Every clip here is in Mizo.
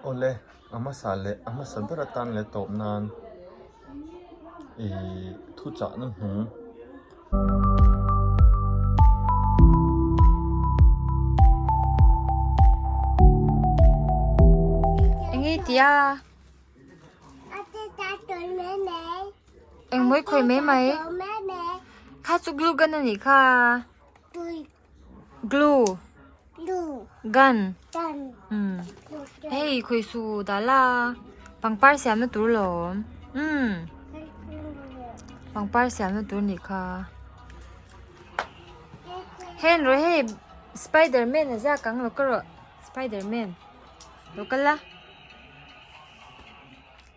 Awle, a hmasa leh a hmasa ber atan leh tawp nan ih thuchahna hnung. Enge tia? Eng mawi khawi mai mai? Kha chu glue gun a nih kha. Glue gun umm hei khawi su dah la pangpar siamna tur lawm umm pangpar siamna tur nih kha hen rawh hei spider man a ziak ang lo ka rawh spider man lo kal la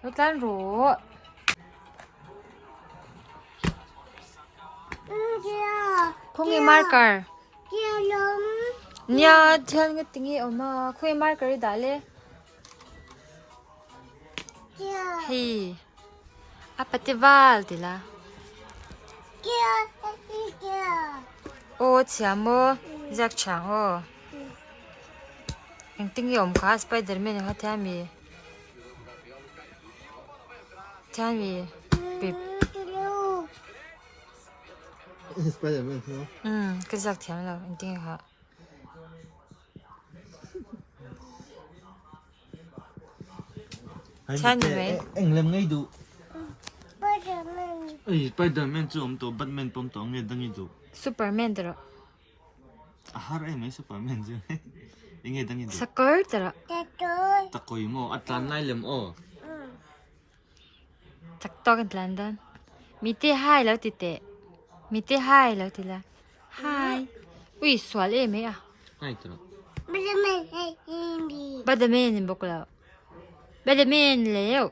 lo tlan rawh. Khawnge marker? Nia thian nge tinge awm a khawnge marker i dah le? Hei a pate val ti la. Aw chhia maw ziak chhang aw. Engtin nge awm kha spiderman kha thiam mi? Thiam pip. Spiderman chu. Um ka ziak thiam lo engtin nge kha. Thiam ni mai. Eng lem ngei duh. Spiderman. Ei Spiderman chu awm tawh Batman pawh awm tawh nge dang i duh. Superman tawh. A har em mai Superman chu enge dang i duh. Sakawr tawh. Takawih maw a tlan lai lem aw. Chak tawk an tlan dawn. Mite hai lo ti teh. Mite hai lo ti la. Hai. Ui sual em mai a. Hai tawh. Badamen in bawk lo. Badamen leu.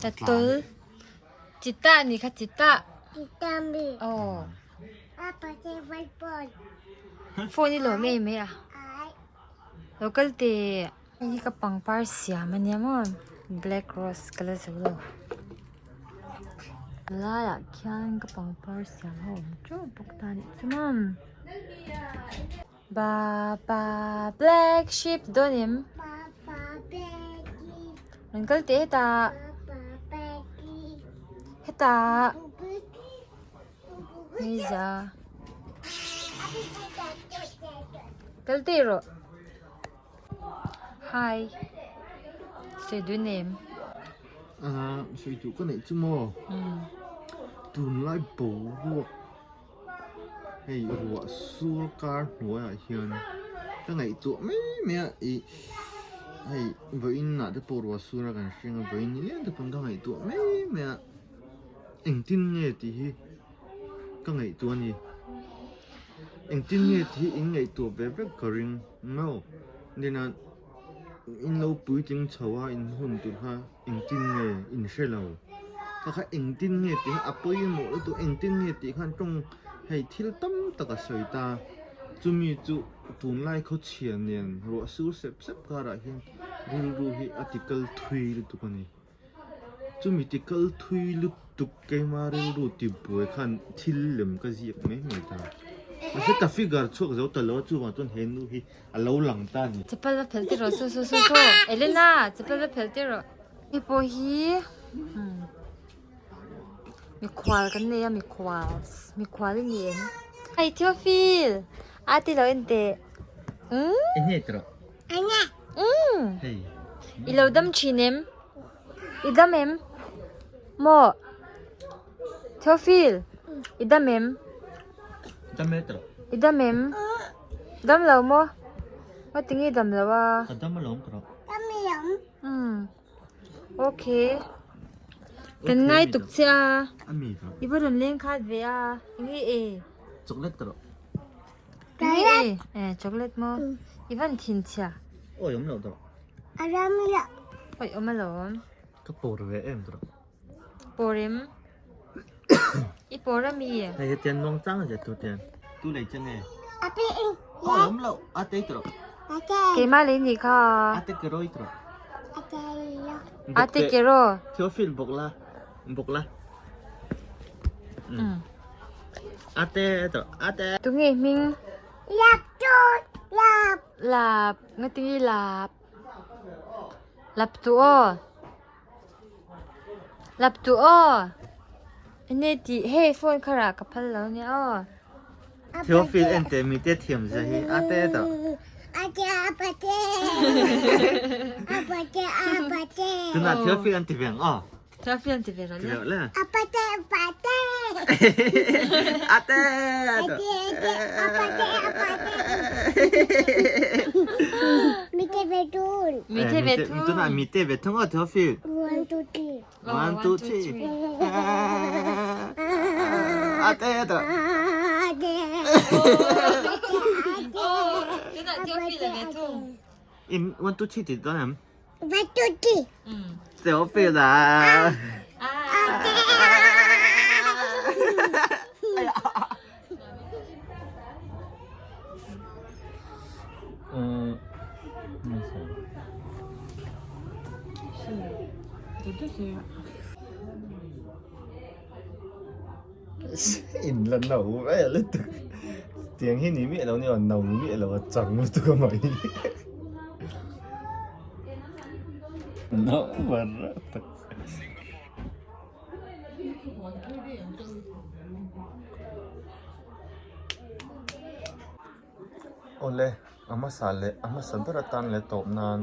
Tatol. Chita ni kha chita. Aw. Phone i lawm em mai a. Lo kal teh. Hei hi ka pangpar siam a nia maw black rose ka la zo lo. Laiah khian ka pangpar siam ho awm teuh bawk ta a nih chu maw. Ba ba black sheep dawn em? Rawn kal teh hetah. Hetah. Hei za. Kal teh rawh. Hi. Sawi dun em? Ah, sawi duh ka neih chu maw? Tunlai boruak. Hei ruah sur kar hnuaiah hian ka ngaihtuah mai mai a ih hei vawiin ah te pawh ruah sur a kan hring a vawiin ni leng te pawn ka ngaihtuah mai mai a engtin nge tih hi ka ngaihtuah a ni engtin nge tih hi in ngaihtuah ve vek ka ring no nena in lo puitling chho a in hun tur kha engtin nge in hre lo. Kha kha engtin nge tih kha a pawimawh lutuk engtin nge tih khan tawng hei thil tam tak a sawi ta chumi chu tunlai khawchhia nen ruah sur sep sep karah hian rilru hi a ti kal thui lutuk a ni chumi ti kal thui lutuk keima rilru ti buai khan thil lem ka ziak mai mai ta mahse ka figure chhuak zo ta lo a chuvang chuan he nu hi a lo lang ta a ni. Chapal va phelh tir rawh su su su su Elena chapal va phelh tir rawh. Hei pawh hi mikhual kan nei a mikhual mikhual a ni em hei Theophil a ti lo en teh umm umm i lo dam thin em i dam em maw Theophil i dam em i dam em dam lo maw ngatinge i dam lo a. Umm okay kan ngai tuk che a i va rawn leng khat ve a enge e chocolate ta rawh enge e eh chocolate maw i van thin chhia oi awm loh ta rawh oi awm alawm ka pawr ve em ta rawh pawr em i pawr ami hei hetiang nuang chang zet tur tiang tu lei che nge oi awm loh a te ta rawh keimah lei nih kha a te kero i ta rawh a te kero Theophil bawk la bawk la um. Ate to ate. Tunge hming? Lap tu lap. Lap ngatingi lap. Lap tu aw. Lap tu aw. Ene ti hei phone kha rah ka phal lo nia aw. Theophil en te mi te thiam zia hi ate to. Ate apate. Apate apate. Tunah Theophil an ti ve ang aw. Theophil an ti ve rawh le. Ti ve le. Apate apate. Ate to. Ate ate apate apate. Mi te ve thun. Mi te ve thun. Tunah mi te ve thung aw Theophil. 1 2 3. 1 2 3. Ate to. Ate. Tunah Theophil a ve thung. In 1 2 3 ti dawn em? 1 2 3. Theophil ah. In la no vel lutuk tiang hi ni miah lo ni aw no miah lo a chang lutuk a mai no var tak. Awle a hmasa leh a hmasa ber atan leh tawp nan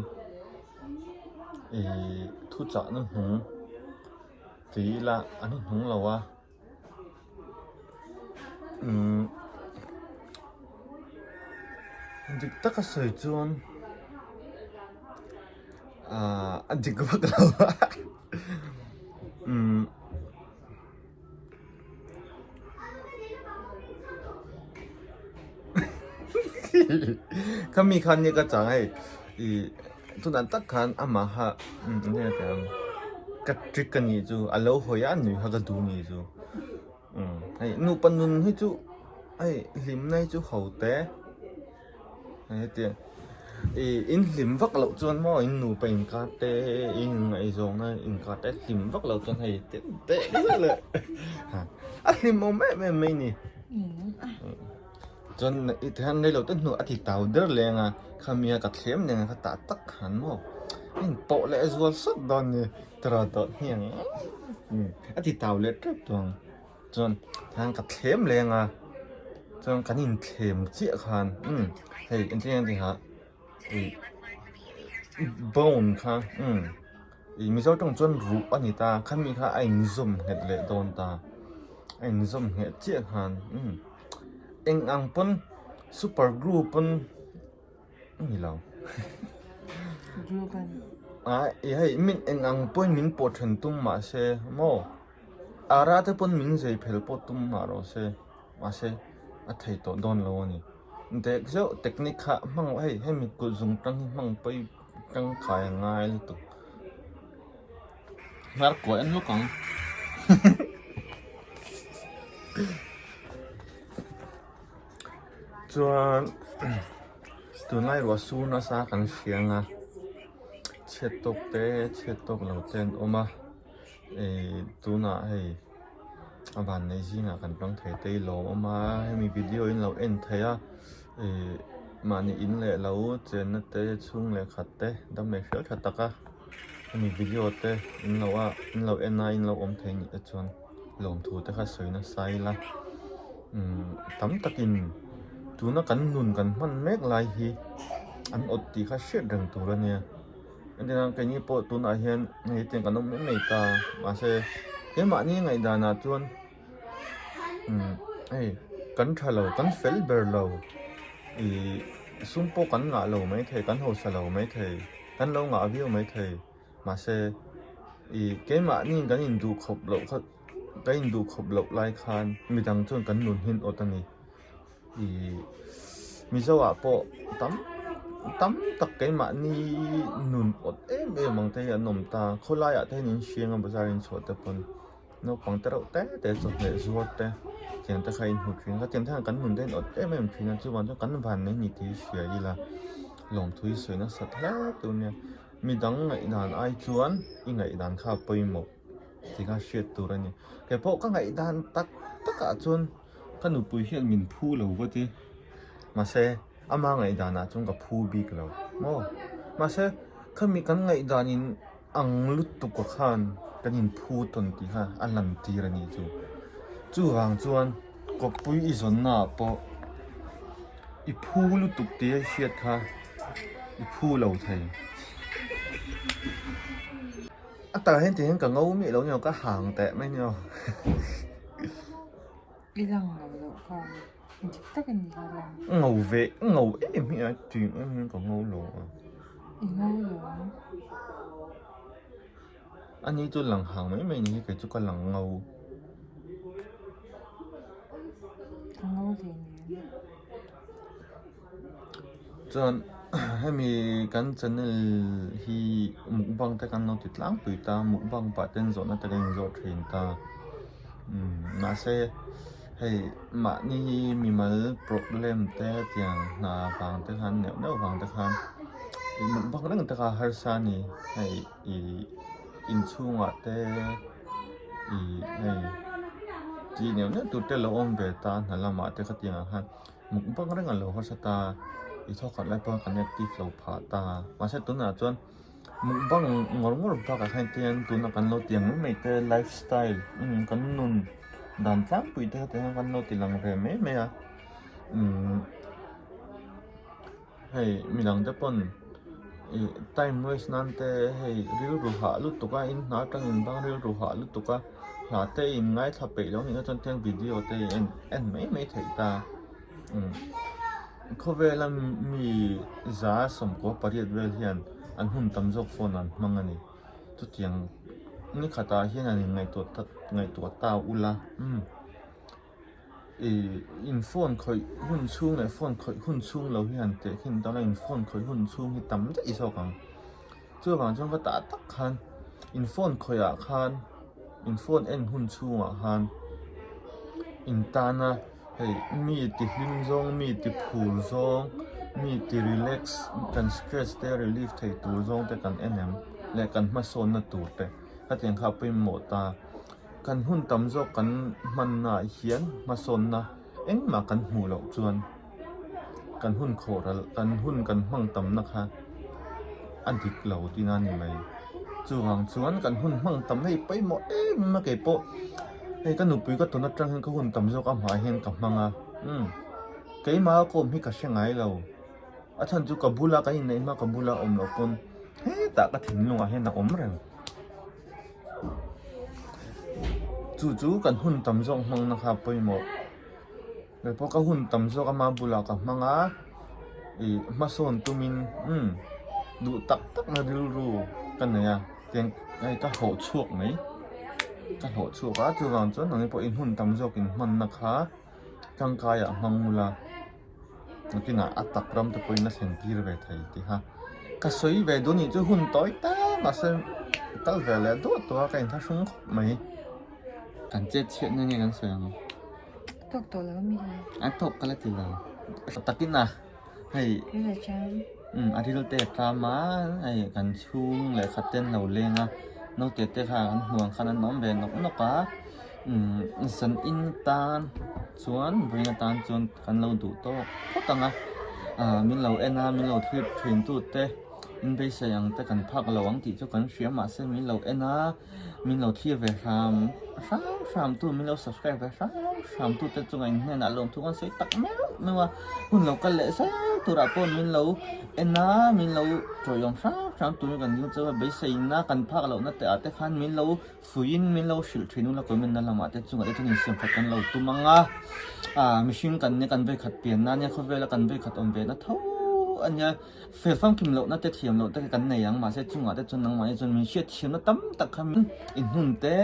ihh thuchah na hnung ti ila an hnung lo a umm dik taka sawi chuan ahh a dik vak lo a umm. Khami khan nge ka chang hei ih tunah tak khan amah kha eng nge a tih ang ka trick a nih chu a lo hawi a nui kha ka duh nih chu umm hei nupa nun hi chu hei hlimna hi chu ho te. Hetiang ih in hlim vak loh chuan maw in nupa inkar te in ngaihzawnna inkar te hlim vak loh chuan hei te te leh a hlim awm em em mai ni chuan i tihian reilo te hnuah a ti tau der leng a khami a ka thlem nen a ka tah tak khan maw a inpawh leh zual sawt dawn ni tiraw tawh hniang a ti tau leh tep tawh ang. Chuan tihian ka thlem leng a chuan kan inthlem chiah khan umm hei engtin nge tih kha ih bone kha umm ih mizo tawng chuan ruh a ni ta khami kha a inzawm nghet leh dawn ta a inzawm nghet chiah khan umm eng ang pawn super glue pawn a ni lo ah ih hei min eng ang pawhin min pawh then tum mahse maw. Ara te pawn min zei phel pawh tum mah rawh se, mahse a thei tawh dawn lo a ni. Dek zeuh technique kha hmang hei hemi kut zung tang hi hmang pawi tangkai a ngai lutuk. Hnar kuah en lawk ang. Chuan tunlai ruah sur nasa kan hria ang a, chhiat tawk te chhiat tawk lo te an awm a. Ih tunah hei a vannei zingah kan tawng thei te hi lawm awm a hemi video in lo en thei a ih mahni in leh lo chenna te chhung leh khat te dam leh hrial tha tak a hemi video te in lo a in lo en a in lo awm thei nih te chuan lawmthu te kha sawi nasa ila umm tam takin tuna kan nun kan hman mek lai hi an awt tih kha hriat reng tur a nia. Engtin keini pawh tunah hian hei tiang kan awm mai mai ta mahse keimahni ngaihdanah chuan umm hei kan tha lo kan fel ber lo ih sum pawh kan ngah lo maithei kan hausa lo maithei kan lo ngah viau maithei mahse ih keimahni kan induh khawp loh kha kan induh khawp loh lai khan midang chuan kan nun hi an awt a ni. Ih Mizo ah pawh tam tam tak keimahni nun awt em em ang te hi an awm ta khawlai ah te hian in hriang a bazar in chhuah te pawn naupang te reuh te te chawhmeh zuar te tiang te kha in hmu thin a tiang te hian kan nun te hi an awt em em thin a chuvang chuan kan van mai ni tih hi hria ila lawmthu hi sawi nasat hle tur nia midang ngaihdan ai chuan i ngaihdan kha a pawimawh tih kha hriat tur a ni keipawh ka ngaihdan tak takah chuan. Ka nupui hian min phu lo va ti. Mahse, ama ngaihdanah chuan ka phu bik lo maw? Mahse, khami kan ngaihdan in ang lutuk a khan kan in phu tawn tih kha a lan tir a nih chu. Chuvang chuan kawppui i zawnna ah pawh i phu lutuk tih a hriat kha i phu lo thei. A takah hian tihian ka ngo miah lo nia ka hang teh mai nia. I lang lo loh kha dik tak a ni kha lang. Ngo ve ngo em hi a tih em hian ka ngo lo a. I ngo lo ang. A ni chu lang hang mai mai ni hi kei chu ka lang ngo. Ka ngo ve nen. Chuan hemi kan channel hi mukbang te kan lo ti tlangpui ta mukbang pah ten zawhna te kan inzawh thin ta umm mahse hei mahni mimal problem te tiang hna vang te khan neuh neuh vang te khan mukbang reng te kha harsa a ni hei ih inchhungah te ih hei tih neuh neuh tur te lo awm ve ta hna lamah te khatiang ah khan. Mukbang reng a lo hawsa ta, i thawkhat lai pawh kan active lo phah ta. Mahse tunah chuan mukbang ngawr ngawr bakah khan tihian tuna kan lo ti ang mai mai te life style umm kan nun dan tlangpui te kha tihian kan lo ti lang ve mai mai a umm hei midang te pawn ih time waste nan te hei rilru hah lutuk a in hna atangin bang rilru hah lutuk a. Hla te in ngaithla peih lo nihna chuan tiang video te i en en mai mai theih ta umm khawvela mi za sawmkaw pariat vel hian an hun tam zawk phone an hmang a ni chutiang ni khatah hian an inngaihtuah ta ngaihtuah ta ula umm ih in phone khawih hun chhung leh phone khawih hun chhung lo hi han tehkhin dawn a in phone khawih hun chhung hi tam daih zawk ang. Chuvang chuan ka tah tak khan in phone khawih ah khan in phone en hun chhungah khan in tana hei mi ti hlim zawng mi ti phur zawng mi ti relax kan stress te relief thei tur zawng te kan en em leh kan hmasawn na tur te hetiang kha a pawimawh ta kan hun tam zawk kan hman na ah hian hmasawn na engmah kan hmuh loh chuan. Kan hun khawh ral, kan hun kan hmang tamna kha a dik lo tihna a ni mai. Chuvang chuan kan hun hmang tamna hi pawimawh em a kei pawh hei ka nupui ka tawn atang hian ka hun tam zawk a hmai hian ka hmang a, umm keimah a kawm hi ka hre ngai lo. A chhan chu ka bula kan inneih hma ka bula awm loh pawn hetah ka thinlungah hian a awm reng. Chu chu kan hun tam zawk hmangna kha pawimawh. Kei pawh ka hun tam zawk ama bulah ka hmang a, ih hmasawn tumin umm duh tak tak na rilru ka nei a, tiang hei ka hlawh chhuak mai, ka hlawh chhuak a chuvang chuan nangni pawh in hun tam zawk in hmanna kha tangkai ah hmang ula nakinah a tak ram te pawhin a thlen tir ve thei tih a ka sawi ve duh anih chu hun tawi tak mahse kal ve leh duah tawh a ka inthlahrung khawp mai kan chet chhiatna nge kan sawi ang. Tawk tawh lo mi hi. A tawk ka la ti lo. Takin a hei. Ril a cham. Um a ril te a cham a hei kan chhung leh khat te an lo leng a naute te kha an hmuh ang khan an awm ve nawk nawk a um zan in tan chuan vawiin atan chuan kan lo duh tawk phawt ang a ah min lo en a min lo thlir thin tu te in beisei ang te kan phak lo ang tih chu kan hria mahse min lo en a. Min lo thlir ve hram hram hram tu min lo subscribe ve hram hram tu te chungah in hnenah lawmthu kan sawi tak meuh meuh a hun lo kal leh zel turah pawh min lo en a min lo tawihawm hram hram turin kan ding chauh a beiseina kan phak lohna te ah te khan min lo fuiin min lo hrilh thin ula comment na lamah te chungah te chuan insiam khat kan lo tum ang a ah mihring kan nia kan vei khat pian na nia khawvela kan vei khat awm ve na tho a nia. Fel famkim lohna te thiam loh te kan nei ang mahse chungah te chuan nangmahni chuan min hriat thiamna tam tak kha min inhmun te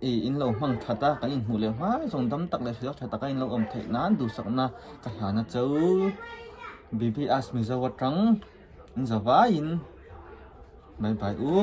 ih in lo hmang that a kan inhmuh leh hma zawng dam tak leh hrilh tha taka in lo awm theih nan duhsakna ka hlan a cho BBS Mizo atang in zavaiin bye bye u.